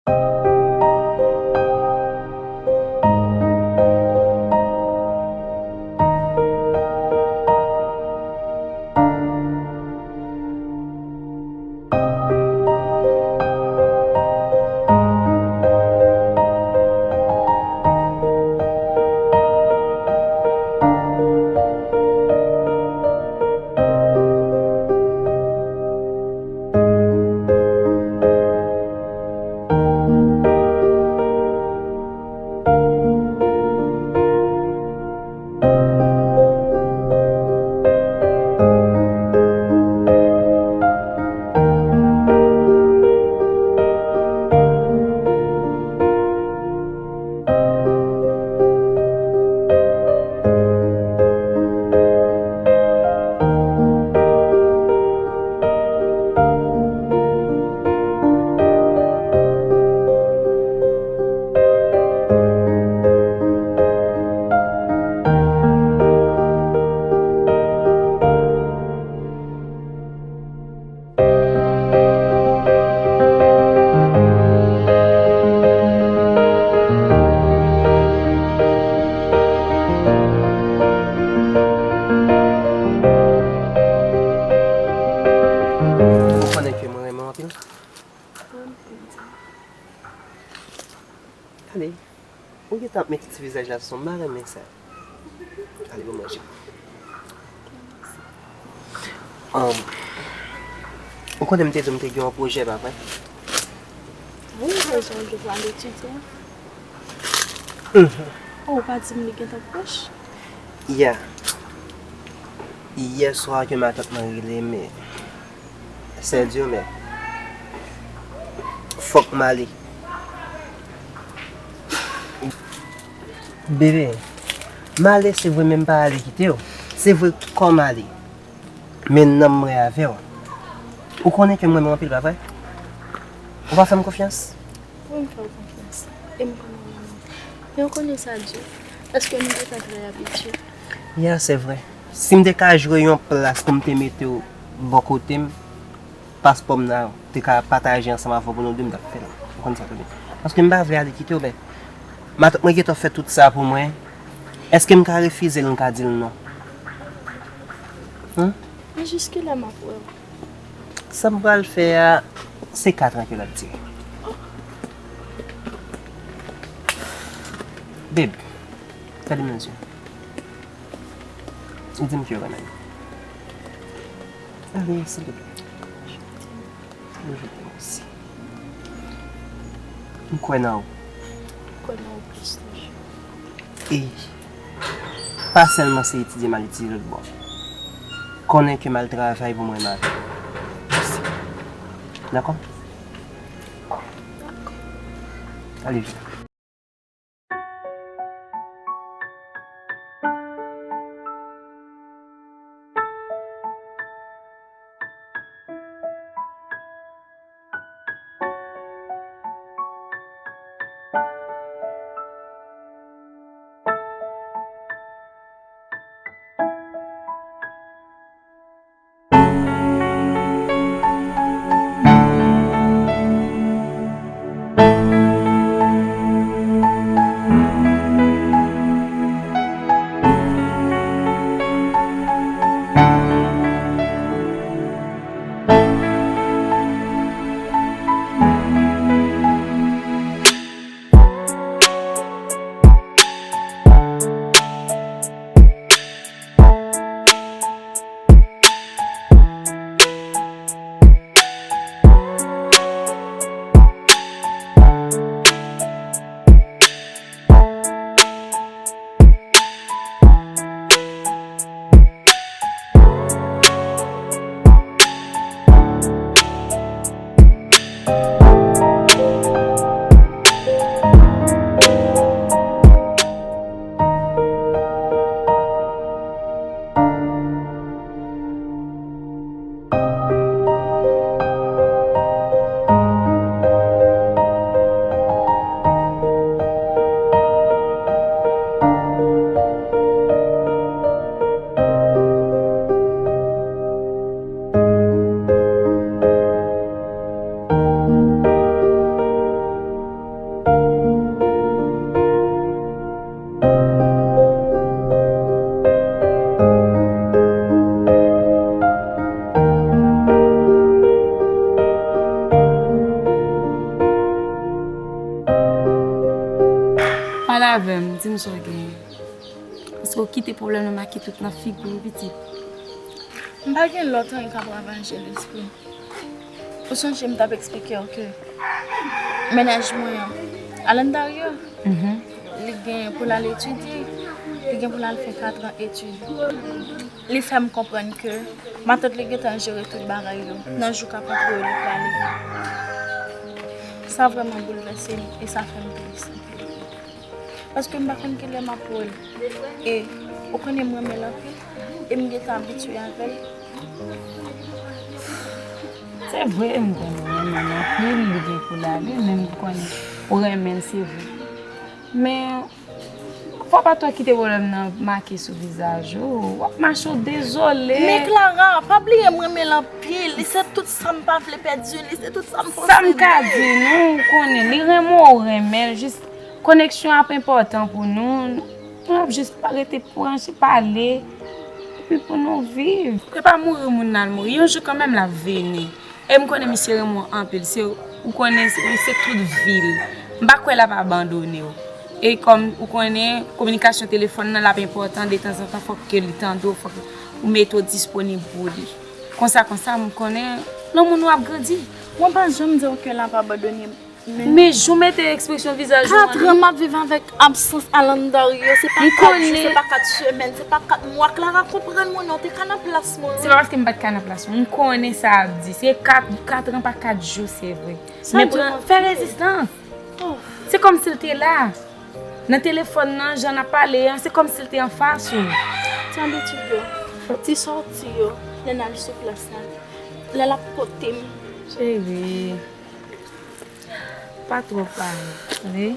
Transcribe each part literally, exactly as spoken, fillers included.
Ou konnen ke mwen renmen w anpil. Ale, ou gentan ap mete ti vizaj la sou m, m pa renmen sa. Ale, bon manje. Um, ou konnen m te di w m te gen yon pwojè, pa vre? Wi, pwojè w gen pou al etidye. Mhm. Oh, ou pa di m li gentan pwòch? Ya. Yè swa ke matant mwen rele m, sè di w, men fòk m ale. Bebe, m ale, se vre, men m pa ale kite w. Se vre, kò m ale. Men nanm mwen avè w. Ou konnen ke m renmen w anpil, pa vre? Ou pa fè m konfyans? Wi, m fè w konfyans. E m konnen w renmen m. Men w konnen sa di w. Èske nou gentan trè abitye? Ya, se vre. Si m te ka jwe yon plas pou m te mete w bò kote m, paspò m nan, te ka pataje ansanm avè w pou nou de, m t ap fè l. Ou konn sa tou de. Paske m pa vle ale kite w, men matant mwen gentan fè tout sa pou mwen. Èske m ka refize l, m ka di l non? Humm? Men jiskilè m ap wè w? Sa m pral fè a, se katran ke l ap dire. Babe, gade m nan zye. Ou di m ke w renmen m. Ale, silvouplè. Je t'aime aussi. M kwè nan ou. M kwè nan ou plis toujou. E pa sèlman se etidye m al etidye lòt bò. Konnen ke m al travay pou mwen renmen avè w. Dakò? Dakò. Ale, vini. Pale avè m, di m sa w genyen. Paske w kite pwoblèm nan make tout nan figi w, pitit. M pa gen lòt anyen k ap ravaje lespri m. Ou sonje m t ap eksplike w ke mennaj mwen an, Alan Dario, li gen pou l al etidye, li gen pou l al fè katran etid. Li fè m konprann ke matant li gentan jere tout bagay yo nan jou k ap antre yo li prale. Sa vrèman boulvèse m e sa fè m tris anpil. Paske m pa konn kilè m ap wè l. E ou konnen m renmen l anpil e m gentan abitye avè l. Se vre, m konnen w renmen l anpil, li gen pou l ale, men m konnen ou renmen l, se vre. Men, fò pa twò kite pwoblèm nan make sou vizaj ou. W ap mache, w dezole. Men Clara, pa bliye m renmen l anpil. Li se tout sa m pa vle pèdi, li se tout sa m posede. Sa m ka di nou, ou konnen, li renmen w, ou renmen l, jis koneksyon ap enpòtan pou nou. Nou ap jis rete branche, pale, epi pou nou viv. Se pa mouri moun nan al mouri. Yon jou kanmenm l ap vini. E m konnen misye renmen w anpil. Se, ou konnen, se, se tout vi l. M pa kwè l ap abandone w. E kòm ou konnen, kominikasyon telefòn nan l ap enpòtan, detanzantan fòk ke li tande w, fòk ou mete w disponib pou li. Konsa, konsa, m konnen lanmou nou ap grandi. Mwen pa janm di w ke l ap abandone m. Men jou mete ekspresyon vizaj ou an. Katran m ap viv avèk absans Alan Dario. Se pa kat jou, se pa kat semèn, se pa kat mwa. Clara, konprann mwen non, te ka nan plas mwen. Se pa paske m pa t ka nan plas ou. M konnen sa ap di. Se kat, katran pa kat jou, se vre. Men pran, fè rezistans. Se kòmsi l te la. Nan telefòn nan, jan n ap pale an, se kòmsi l te anfas ou. Ti abitid yo, ti sòti yo, lè n al sou plas la, lè l ap pote m. Cheri. Pa twò pale, tande?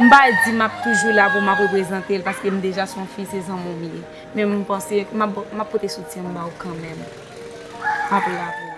M pa di m ap toujou la pou m ap reprezante l, paske m deja se yon fi, se zanmi w m ye. Men m panse m ap, m ap pote soutyen m ba w kanmenm. M ap la pou ou.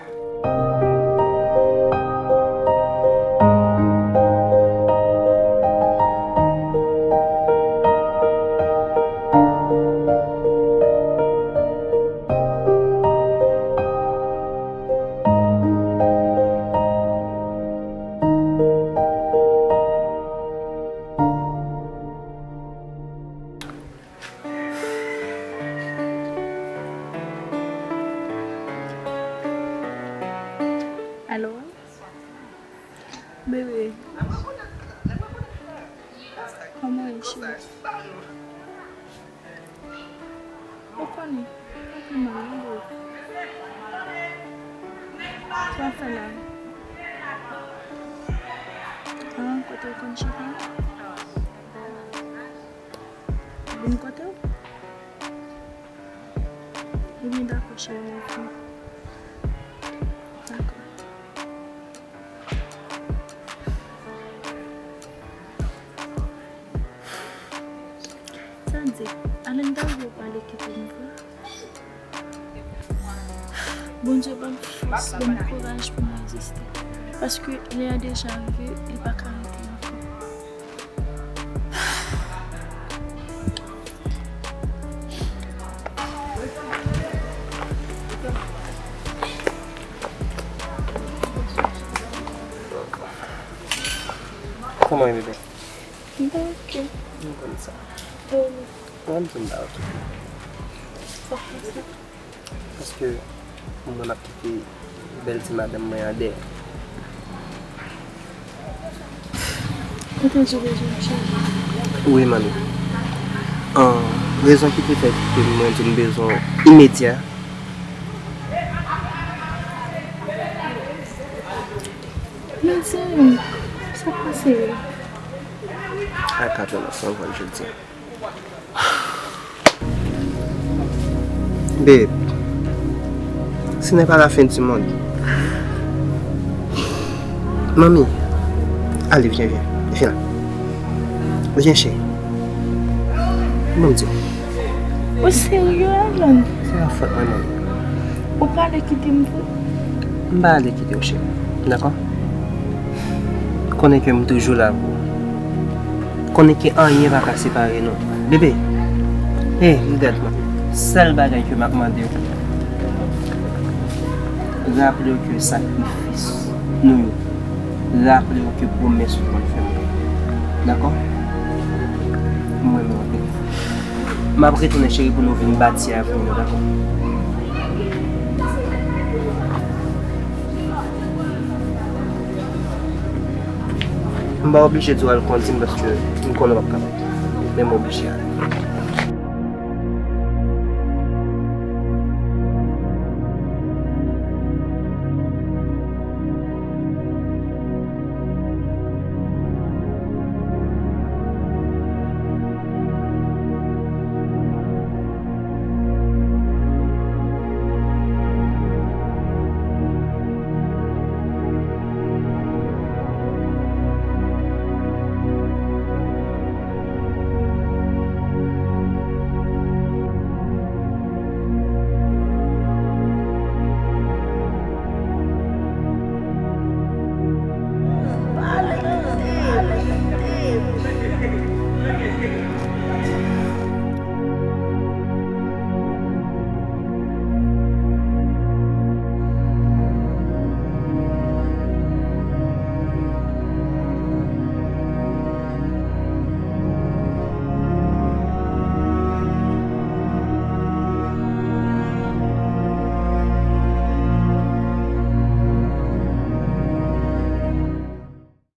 Alo? Bebe. Kòman w ye, cheri? Ou konnen, mwen pi mal, wi, bro. Sa w ap fè la? Ah, kote w konn chita? Vin kote w? Ebyen, dakò, cheri, mwen vini. Dakò. Sa di, Alan Dario pale kite m vre. Bondye ban m fòs, ban m kouraj pou m reziste. Paske lè a deja rive, li pa ka rete ankò. Kòman w ye, bebe? M pa oke. M konn sa. E ou menm? Mwen menm tou m pa oke. Sa k pase? Paske mwen ap kite bèl ti madanm mwen an dèyè. Ou te di w bezwen m, cheri? Wi, manmi. An, rezon ki te fè ke mwen di w m bezwen w imedya. Men di m, sa k pase? I got you, my son, what you do. Babe, ce n'est pas la fin du monde. Manmi, ale, vyen, vyen. Vyen la. Vyen, cheri. Ban m di w. Ou serye, Alan? Se pa fòt mwen, manmi. Ou prale kite m vre? M pa prale kite w, cheri. Dakò? Konnen ke m toujou la pou ou. Konnen ke anyen pa ka separe nou. Bebe, hey, look at me. Sèl bagay ke m ap mande w, raple w ke sakrifis nou yo. Raple w ke pwomès ou konn fè m. Dakò? M renmen w anpil. M ap retounen, cheri, pou nou vin bati avni nou, dakò? M pa oblije di w al kondi m paske m konnen w ap kapab. Men m oblije ale.